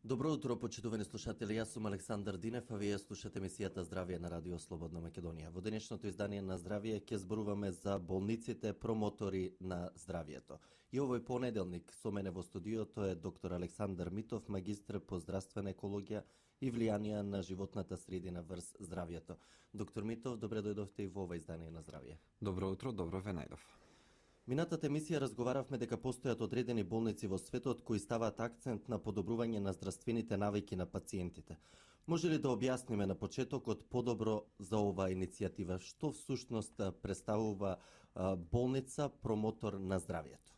Добро утро, почитувани слушатели. Јас сум Александар Динев, а вие слушате емисијата Здравје на Радио Слободна Македонија. Во денешното издание на Здравје ќе зборуваме за болниците промотори на здравјето. И овој понеделник со мене во студиото е доктор Александар Митов, магистр по здравствена екологија и влијанија на животната средина врз здравјето. Доктор Митов, добре дојдовте и во ова издание на Здравје. Добро утро, добро ве најдов. Минатата емисија разговаравме дека постојат одредени болници во светот кои ставаат акцент на подобрување на здравствените навики на пациентите. Може ли да објасниме на почетокот подобро за оваа иницијатива? Што всушност представува болница промотор на здравјето?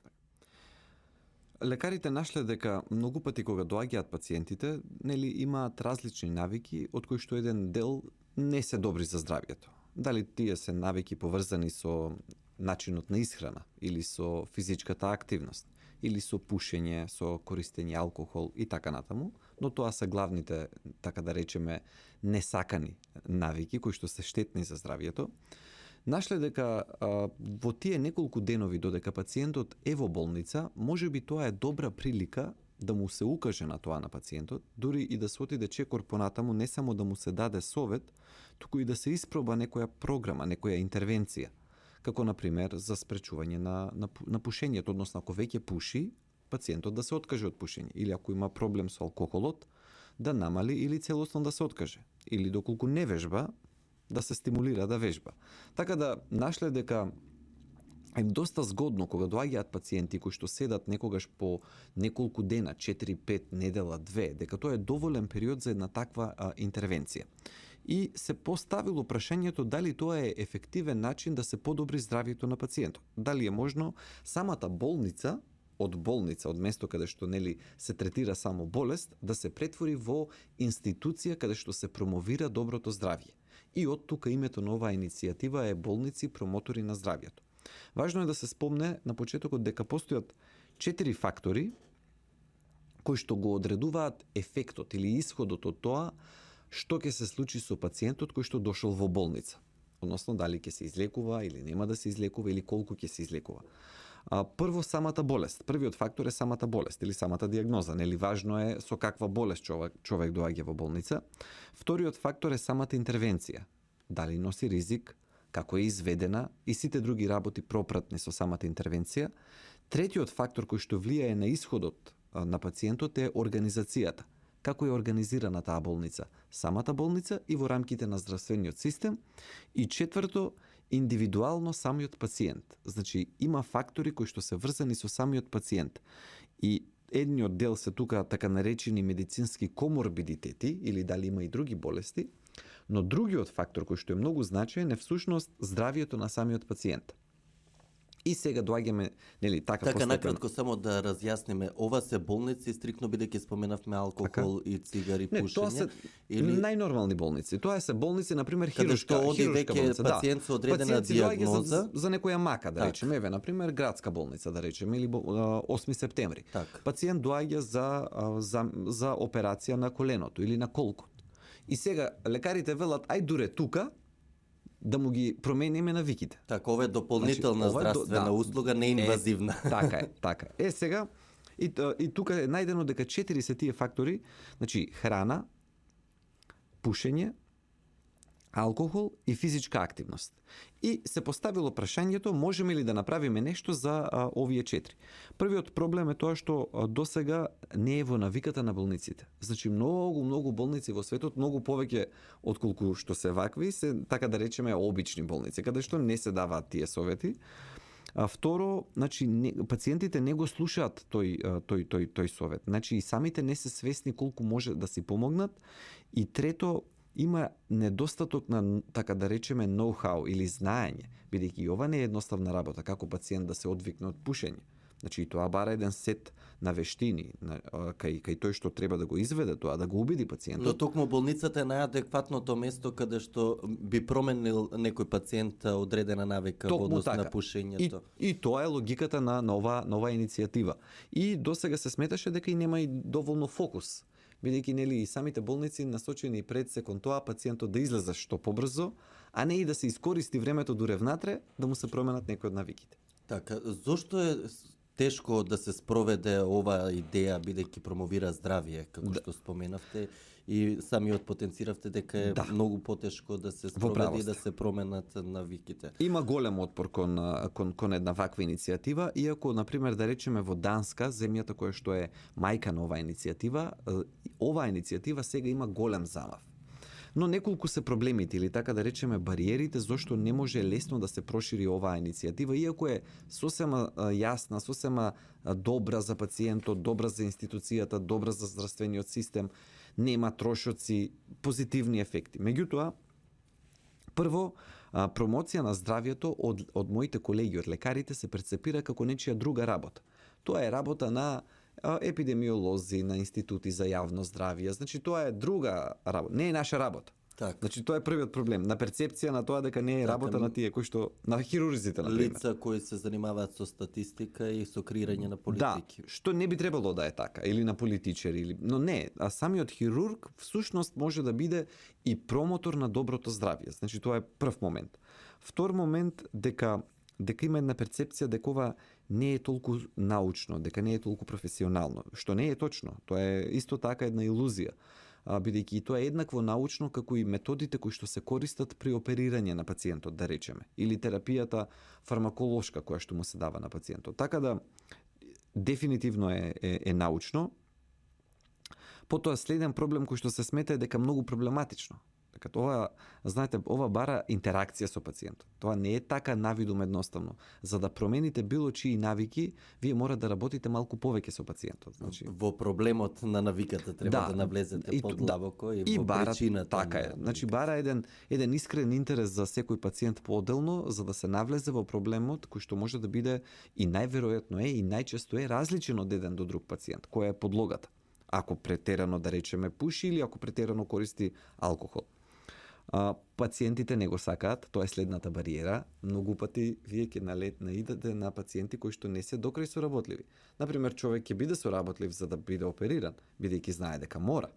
Лекарите нашле дека многу пати кога доаѓаат пациентите, имаат различни навики, од кои што еден дел не се добри за здравјето. Дали тие се навики поврзани со начинот на исхрана, или со физичката активност, или со пушење, со користење алкохол и така натаму, но тоа се главните, така да речеме, несакани навики кои што се штетни за здравјето. Нашле дека во тие неколку денови додека пациентот е во болница, можеби тоа е добра прилика да му се укаже на тоа на пациентот, дури и да се отиде чекор понатаму, не само да му се даде совет, туку и да се испроба некоја програма, некоја интервенција, како например за спречување на пушењето, односно ако веќе пуши, пациентот да се откаже од пушење, или ако има проблем со алкохолот, да намали или целосно да се откаже, или доколку не вежба, да се стимулира да вежба. Така да нашле дека е доста згодно кога доаѓаат пациенти кои што седат некогаш по неколку дена, 4-5 недела, 2, дека тоа е доволен период за една таква интервенција. И се поставило прашањето дали тоа е ефективен начин да се подобри здравјето на пациентот. Дали е можно самата болница, од место каде што се третира само болест, да се претвори во институција каде што се промовира доброто здравје. И од тука името на оваа иницијатива е болници промотори на здравјето. Важно е да се спомне на почетокот дека постојат 4 фактори кои што го одредуваат ефектот или исходот од тоа што ќе се случи со пациентот кој што дошол во болница. Односно, дали ќе се излекува или нема да се излекува или колку ќе се излекува. Прво, самата болест. Првиот фактор е самата болест или самата диагноза. Важно е со каква болест човек доаѓа во болница. Вториот фактор е самата интервенција. Дали носи ризик, како е изведена и сите други работи пропратни со самата интервенција. Третиот фактор кој што влијае на исходот на пациентот е организацијата. Како е организирана таа болница, самата болница и во рамките на здравствениот систем. И четврто, индивидуално самиот пациент. Значи, има фактори кои што се врзани со самиот пациент. И едниот дел се тука така наречени медицински коморбидитети, или дали има и други болести, но другиот фактор кој што е многу значаен е всушност здравјето на самиот пациент. И сега доаѓаме, така постепено. Накратко само да разјасниме, ова се болници стрикно бидејќи споменавме алкохол и цигари, пушење. Тоа се најнормални болници. Тоа се болници, на пример, хируршка болница. Пациент со одредена дијагноза за некоја мака, да речеме, еве на пример градска болница, да речеме, или 8 септември. Пациент доаѓа за операција на коленото или на колкот. И сега лекарите велат ај дуре тука да му ги промениме навиките. Така, ова е дополнителна здравствена услуга, неинвазивна. Така е. Сега, и тука е најдено дека 4 се тие фактори, значи храна, пушење, алкохол и физичка активност. И се поставило прашањето, можеме ли да направиме нешто за овие 4. Првиот проблем е тоа што досега не е во навиката на болниците. Значи многу болници во светот, многу повеќе отколку што се вакви, се така да речеме обични болници, каде што не се даваат тие совети. Второ, значи пациентите не го слушаат тој совет. Значи и самите не се свесни колку може да си помогнат. И трето, има недостаток на, така да речеме, ноу-хау или знаење, бидејќи и ова не е едноставна работа, како пациент да се одвикне од пушење. Значи, и тоа бара еден сет на вештини, кај тој што треба да го изведе тоа, да го убеди пациентот. Но токму болницата е најадекватното место каде што би променил некој пациент одредена навика во однос на пушењето. И тоа е логиката на нова иницијатива. И досега се сметаше дека и нема и доволно фокус, бидејќи и самите болници насочени пред се кон тоа пациентот да излезе што побрзо, а не и да се искористи времето дуре внатре да му се променат некои од навиките. Така, зошто е тешко да се спроведе оваа идеја бидејќи промовира здравје, како што споменавте, и самиот потенциравте дека е многу потешко да се спроведе и да се променат навиките. Има голем отпор кон една ваква иницијатива, иако, например, да речеме во Данска, земјата која што е мајка на оваа иницијатива сега има голем замав. Но неколку се проблемите или така да речеме бариерите зашто не може лесно да се прошири оваа иницијатива, иако е сосема јасна, сосема добра за пациентот, добра за институцијата, добра за здравствениот систем, нема трошоци, позитивни ефекти. Меѓутоа, прво, промоција на здравјето од моите колеги, од лекарите, се перцепира како нечија друга работа. Тоа е работа на епидемиолози, на институти за јавно здравје. Значи, тоа е друга работа, не е наша работа. Так. Значи, тоа е првиот проблем, на перцепција на тоа дека не е работа на тие кои што на хирурзите, на пример. Лица кои се занимаваат со статистика и со креирање на политики. Да, што не би требало да е така, или на политичари, но не, а самиот хирург всушност може да биде и промотор на доброто здравје. Значи, тоа е прв момент. Втор момент, дека има една перцепција дека ова не е толку научно, дека не е толку професионално, што не е точно. Тоа е исто така една илузија, бидејќи тоа е еднакво научно како и методите кои што се користат при оперирање на пациентот, да речеме, или терапијата фармаколошка која што му се дава на пациентот. Така да дефинитивно е научно. Потоа следен проблем кој што се смета е дека многу проблематично. Дека тоа, знаете, ова бара интеракција со пациентот. Тоа не е така навидум едноставно. За да промените било чии навики, вие мора да работите малку повеќе со пациентот. Значи, во проблемот на навиката треба да навлезете подлабоко и во бара, причината. Така е. Значи бара еден искрен интерес за секој пациент поотделно, за да се навлезе во проблемот кој што може да биде и најверојатно е и најчесто е различен од еден до друг пациент, која е подлогата. Ако претерано, да речеме, пуши или ако претерано користи алкохол. Пациентите не го сакаат, тоа е следната бариера. Многу пати вие ќе наидете на пациенти кои што не се докрај соработливи. Например, човек ќе биде соработлив за да биде опериран, бидејќи знае дека мора.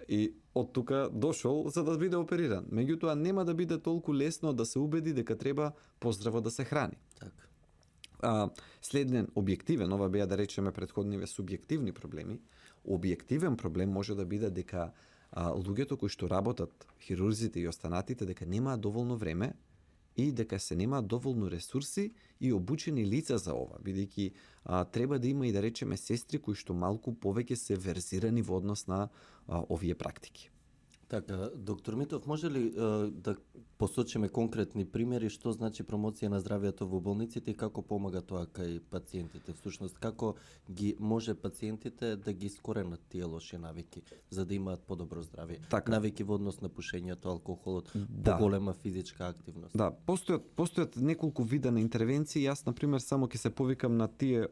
И од тука дошол за да биде опериран. Меѓутоа нема да биде толку лесно да се убеди дека треба поздраво да се храни. Така. Следен објективен, ова беа да речеме претходниве субјективни проблеми, објективен проблем може да биде дека луѓето кои што работат, хирурзите и останатите, дека немаат доволно време и дека се немаат доволно ресурси и обучени лица за ова, бидејќи треба да има и да речеме сестри кои што малку повеќе се верзирани во однос на овие практики. Така, доктор Митов, може ли да посочиме конкретни примери што значи промоција на здравјето во болниците и како помага тоа кај пациентите? Всушност, како ги може пациентите да ги искоренат тие лоши навики за да имаат подобро здравје? Така. Навики во однос на пушењето, алкохолот, поголема физичка активност. Да, постојат неколку вида на интервенции. Јас, например, само ќе се повикам на тие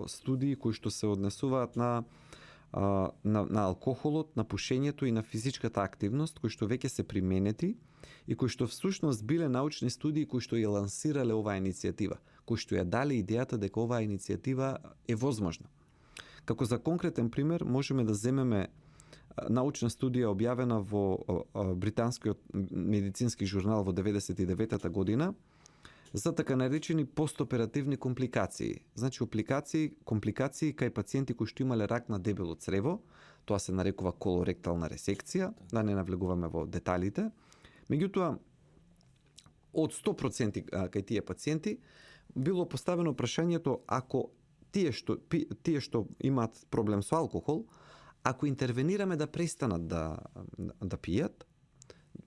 студии кои што се однесуваат на алкохолот, на пушењето и на физичката активност, кои што веќе се применети и кои што всушност биле научни студии кои што ја лансирале оваа иницијатива, кои што ја дале идејата дека оваа иницијатива е возможна. Како за конкретен пример можеме да земеме научна студија објавена во британскиот медицински журнал во 99-та година за така наречени постоперативни компликации. Значи компликации кај пациенти кои што имале рак на дебело црево, тоа се нарекува колоректална ресекција, да не навлегуваме во деталите. Меѓутоа, од 100% кај тие пациенти било поставено прашањето ако тие што имаат проблем со алкохол, ако интервенираме да престанат да пијат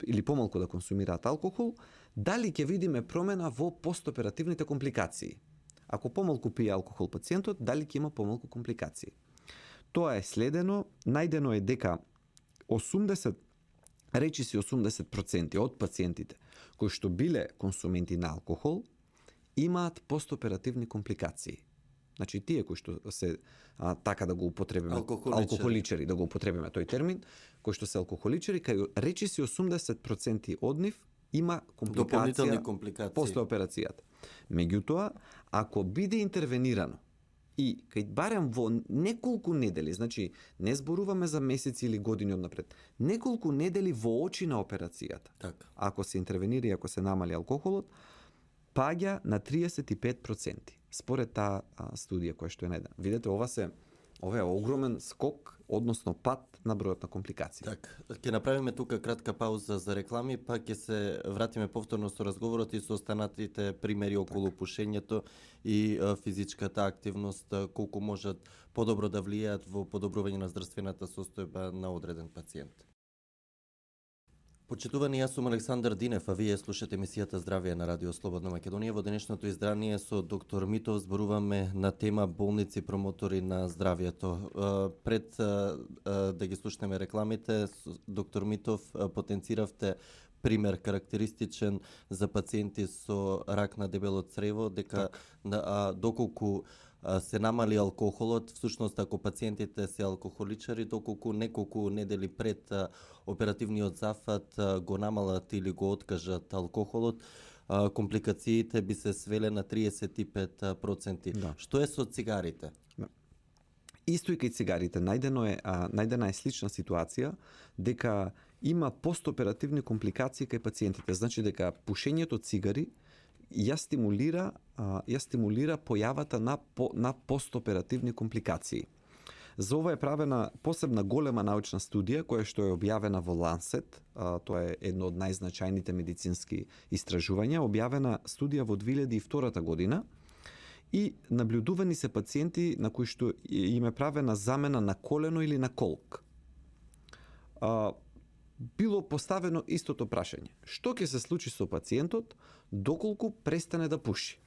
или помалку да консумираат алкохол, дали ќе видиме промена во постоперативните компликации? Ако помалку пие алкохол пациентот, дали ќе има помалку компликации? Тоа е следено, најдено е дека 80% од пациентите кои што биле консументи на алкохол имаат постоперативни компликации. Значи тие кои што се така да го употребиме алкохоличари, да го употребиме тој термин, кои што се алкохоличари, кај речиси 80% од нив има компликација после операцијата. Меѓутоа, ако биде интервенирано и кај барем во неколку недели, значи не зборуваме за месеци или години однапред, неколку недели во очи на операцијата, ако се интервенира и ако се намали алкохолот, паѓа на 35%. според таа студија која што е најдена. Видете, ова е огромен скок, односно пат на бројот на компликации. Так, ќе направиме тука кратка пауза за реклами, па ќе се вратиме повторно со разговорот и со останатите примери околу пушењето и физичката активност, колку можат подобро да влијаат во подобрување на здравствената состојба на одреден пациент. Почитувани, јас сум Александар Динев, а вие слушате емисијата Здравје на Радио Слободна Македонија. Во денешното издание со доктор Митов зборуваме на тема болници промотори на здравјето. Пред да ги слушнеме рекламите, доктор Митов потенциравте пример карактеристичен за пациенти со рак на дебело црево, дека доколку се намали алкохолот, всушност ако пациентите се алкохоличари, доколку неколку недели пред оперативниот зафат го намалат или го откажат алкохолот, компликациите би се свеле на 35%. Да. Што е со цигарите? Исто и кај цигарите, најдена е слична ситуација, дека има постоперативни компликации кај пациентите. Значи дека пушењето цигари ја стимулира појавата на постоперативни компликации. За ова е правена посебна голема научна студија која што е објавена во Lancet, тоа е едно од најзначајните медицински истражувања, објавена студија во 2002 година и наблюдувани се пациенти на кои што им е правена замена на колено или на колк. Било поставено истото прашање. Што ќе се случи со пациентот доколку престане да пуши?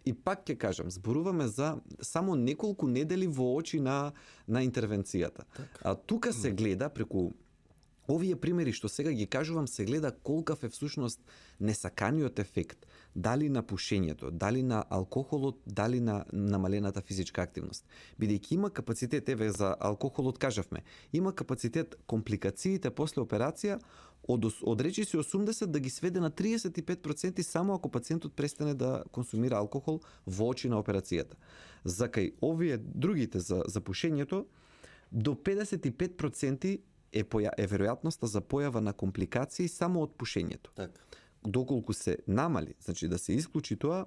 И пак ќе кажам, зборуваме за само неколку недели во очи на интервенцијата. Тука се гледа преку овие примери што сега ги кажувам, се гледа колкав е всушност несаканиот ефект, дали на пушењето, дали на алкохолот, дали на намалената физичка активност. Бидејќи има капацитет, еве за алкохолот кажавме, има капацитет компликациите после операција од речиси 80 да ги сведе на 35% само ако пациентот престане да консумира алкохол во очи на операцијата. За кај овие другите за пушењето, до 55% е веројатноста за појава на компликации само од пушењето. Так. Доколку се намали, значи да се исклучи тоа,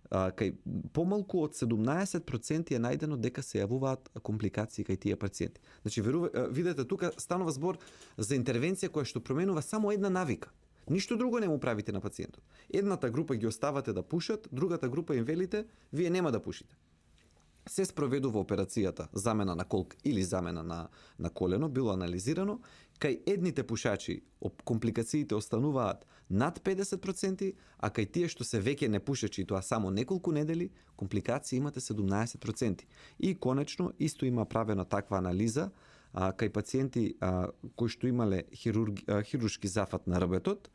кај помалку од 17% е најдено дека се јавуваат компликации кај тие пациенти. Значи видете тука станува збор за интервенција која што променува само една навика. Ништо друго не му правите на пациентот. Едната група ги оставате да пушат, другата група им велите вие нема да пушите. Се спроведува операцијата замена на колк или замена на колено, било анализирано, кај едните пушачи компликациите остануваат над 50%, а кај тие што се веќе не пушачи, тоа само неколку недели, компликации имате 17%. И конечно, исто има правена таква анализа кај пациенти кои што имале хируршки зафат на рбетот,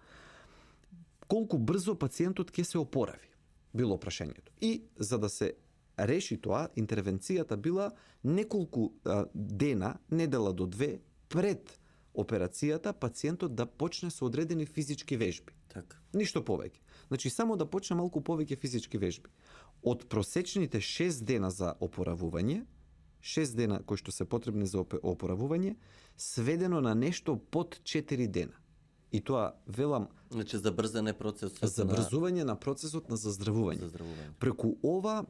колку брзо пациентот ќе се опорави, било прашањето. И за да се реши тоа, интервенцијата била неколку дена, недела до 2, пред операцијата, пациентот да почне со одредени физички вежби. Так. Ништо повеќе. Значи, само да почне малку повеќе физички вежби. Од просечните 6 дена за опоравување, 6 дена кои што се потребни за опоравување, сведено на нешто под 4 дена. И тоа, велам... Значи, забрзане процесот забрзување на процесот на заздравување. Преку ова,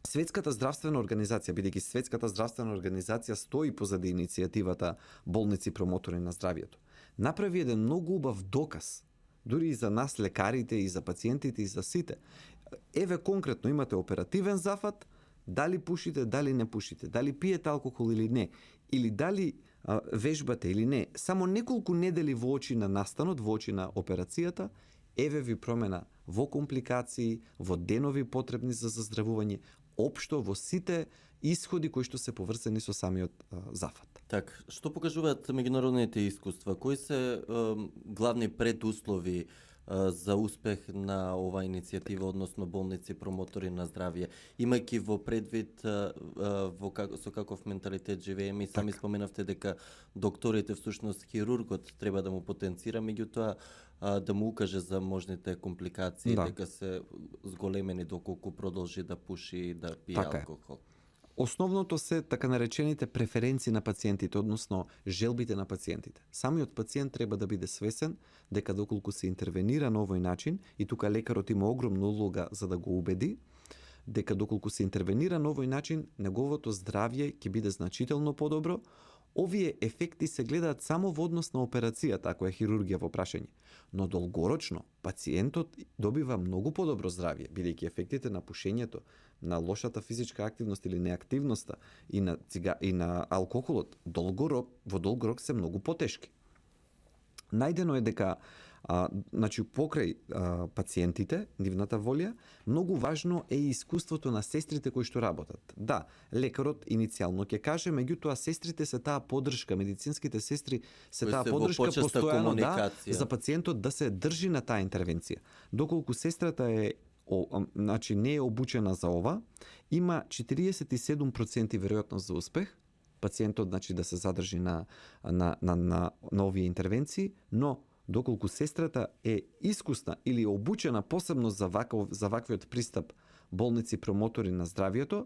Светската здравствена организација, бидејќи Светската здравствена организација стои позади иницијативата болници промотори на здравјето, направи еден многу убав доказ, дури и за нас лекарите, и за пациентите, и за сите. Еве конкретно имате оперативен зафат, дали пушите, дали не пушите, дали пиете алкохол или не, или дали вежбате или не, само неколку недели во очи на настанот, во очи на операцијата, еве ви промена во компликации, во денови потребни за заздравување, општо во сите исходи кои што се поврзани со самиот зафат. Так, што покажуваат меѓународните искуства? Кои се главни предуслови за успех на оваа иницијатива, односно болници промотори на здравје, имајќи во предвид со каков менталитет живееме? И сами споменавте дека докторите, всушност хирургот треба да му потенцира, меѓутоа да му укаже за можните компликации, дека се зголемени доколку продолжи да пуши и да пие алкохол. Основното се така наречените преференции на пациентите, односно желбите на пациентите. Самиот пациент треба да биде свесен дека доколку се интервенира на овој начин, и тука лекарот има огромна улога за да го убеди, дека доколку се интервенира на овој начин, неговото здравје ќе биде значително подобро. Овие ефекти се гледаат само во однос на операцијата, ако е хирургија во прашање. Но долгорочно, пациентот добива многу подобро здравје, бидејќи ефектите на пушењето, на лошата физичка активност или неактивноста и на алкохолот во долг рок се многу потешки. Најдено е дека покрај пациентите, нивната волја, многу важно е и искуството на сестрите кои што работат. Да, лекарот иницијално ќе каже, меѓутоа сестрите се таа поддршка, медицинските сестри се Кои таа се во поддршка почесна постојано комуникација. за пациентот да се држи на таа интервенција. Доколку сестрата не е обучена за ова, има 47% веројатност за успех, пациентот да се задржи на овие интервенции, но доколку сестрата е искусна или е обучена посебно за ваквиот пристап болници промотори на здравјето,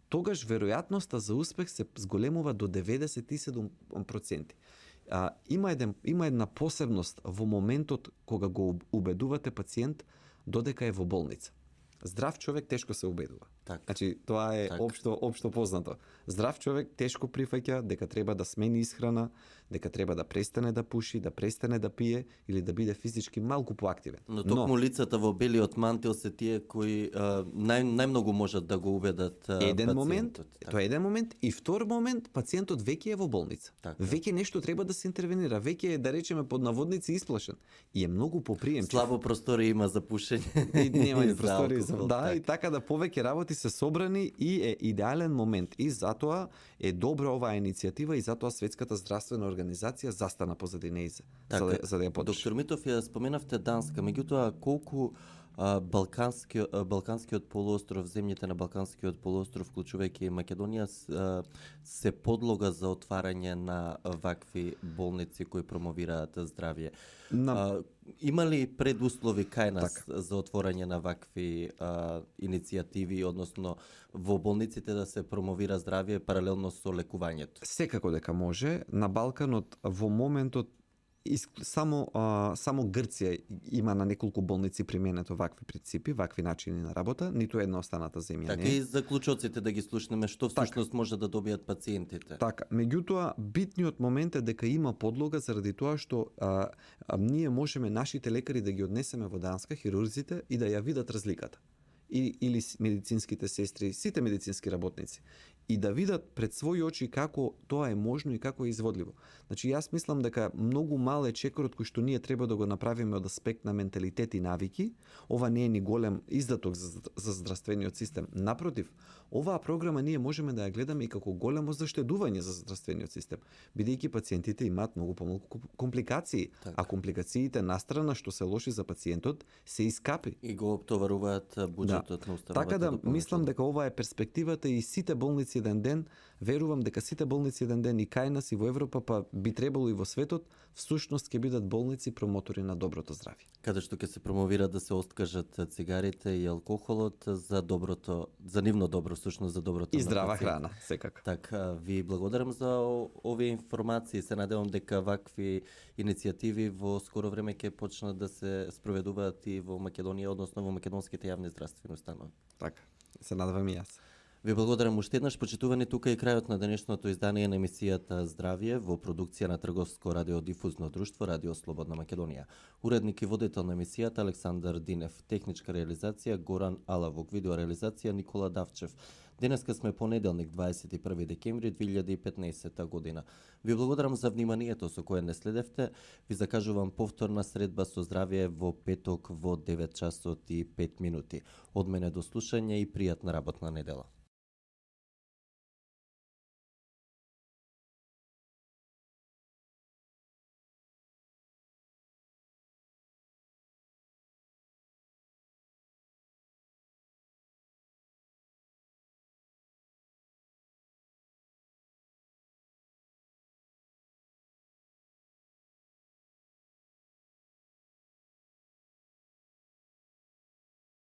тогаш веројатноста за успех се зголемува до 97%. Има една посебност во моментот кога го убедувате пациент додека е во болница. Здрав човек тешко се убедува. Значи, тоа е општо познато. Здрав човек тешко прифаќа дека треба да смени исхрана, дека треба да престане да пуши, да престане да пие или да биде физички малку поактивен. Но токму лицата во белиот мантил се тие кои најмногу можат да го убедат пациентот. Тоа е еден момент и втор момент, пациентот веќе е во болница. Веќе нешто треба да се интервенира, веќе е, да речеме, под наводници исплашен и е многу поприемчив. Слабо простори има за пушење. Нема ни простори за и така да повеќе работи се собрани и е идеален момент. И затоа е добра оваа иницијатива и затоа Светската здравствена организација застана позади нејзе, за да ја поддржи. Доктор Митов, ја споменавте Данска, меѓутоа колку Балканскиот полуостров, земјите на Балканскиот полуостров, вклучувајќи и Македонија, се подлога за отварање на вакви болници кои промовираат здравје. Има ли предуслови кај нас за отворање на вакви иницијативи, односно во болниците да се промовира здравје паралелно со лекувањето? Секако дека може. На Балканот во моментот само Грција има на неколку болници применето вакви принципи, вакви начини на работа, ниту една останата земја така, не. И заклучоците да ги слушнеме што всушност може да добијат пациентите. Така, меѓутоа битниот момент е дека има подлога заради тоа што ние можеме нашите лекари да ги однесеме во Данска, хирурзите, и да ја видат разликата. Или медицинските сестри, сите медицински работници, и да видат пред своји очи како тоа е можно и како е изводливо. Значи, јас мислам дека многу мал е чекорот кој што ние треба да го направиме од аспект на менталитет и навики. Ова не е ни голем издаток за здравствениот систем. Напротив, оваа програма ние можеме да ја гледаме и како големо заштедување за здравствениот систем, бидејќи пациентите имаат многу помалку компликации, а компликациите настрана што се лоши за пациентот се искапи. И го оптоваруваат буџетот на установата. Така да мислам дека ова е перспективата и сите болници еден ден, верувам дека сите болници еден ден и кај нас и во Европа, па би требало и во светот, всушност ќе бидат болници промотори на доброто здравје. Каде што ќе се промовира да се откажат цигарите и алкохолот за нивно добро, всушност за доброто и здрава храна, секако. Така, ви благодарам за овие информации. Се надевам дека вакви иницијативи во скоро време ќе почнат да се спроведуваат и во Македонија, односно во македонските јавни здравствени установи. Така, се надевам и јас. Ви благодарам уште еднаш, почитувани, тука и крајот на денешното издание на емисијата Здравје во продукција на Трговско радиодифузно друштво Радио Слободна Македонија. Уредник и водител на емисијата Александар Динев, техничка реализација Горан Алавок, видеореализација Никола Давчев. Денеска сме понеделник, 21 декември 2015 година. Ви благодарам за вниманието со кое не следевте. Ви закажувам повторна средба со здравје во петок во 9 часот и 5 минути. Од мене до слушање и пријатна работна недела.